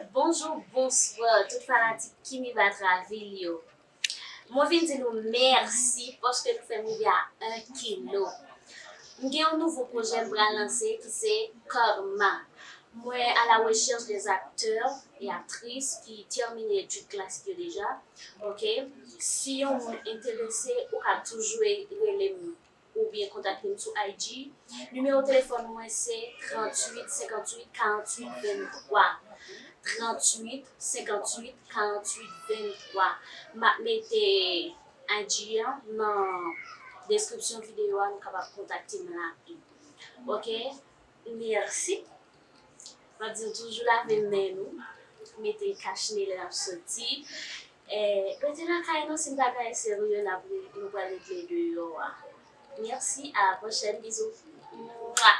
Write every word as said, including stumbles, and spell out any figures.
Bonjou, bonswa, tout fanatik Kimi Batra vil yo. Mwen vin di nou mèsi paske nou fè m rive a en kilo. M gen yon nouvo pwojè m pral lanse ki se Karma. Mwen à la recherche des acteurs et actrices ki tèmine etid klasik yo deja. Ok? Si yon moun enterese, ou ka toujou rele m oubyen kontakte m sou I G. Nimewo telefòn mwen se tranntuit senkantuit karanntuit venntwa. Tranntuit senkantuit karanntuit venntwa. M ap mete I G an nan deskripsyon videyo a, nou kapab kontakte m ladan. Ok? Mèsi. M ap di nou toujou lave men nou, mete kach ne lè n ap soti. Eh, rete nan kay nou, si n pa bay serye, n ap re- nou pral regle deyò a. Mèsi, à la prochaine, bizou. Mwa!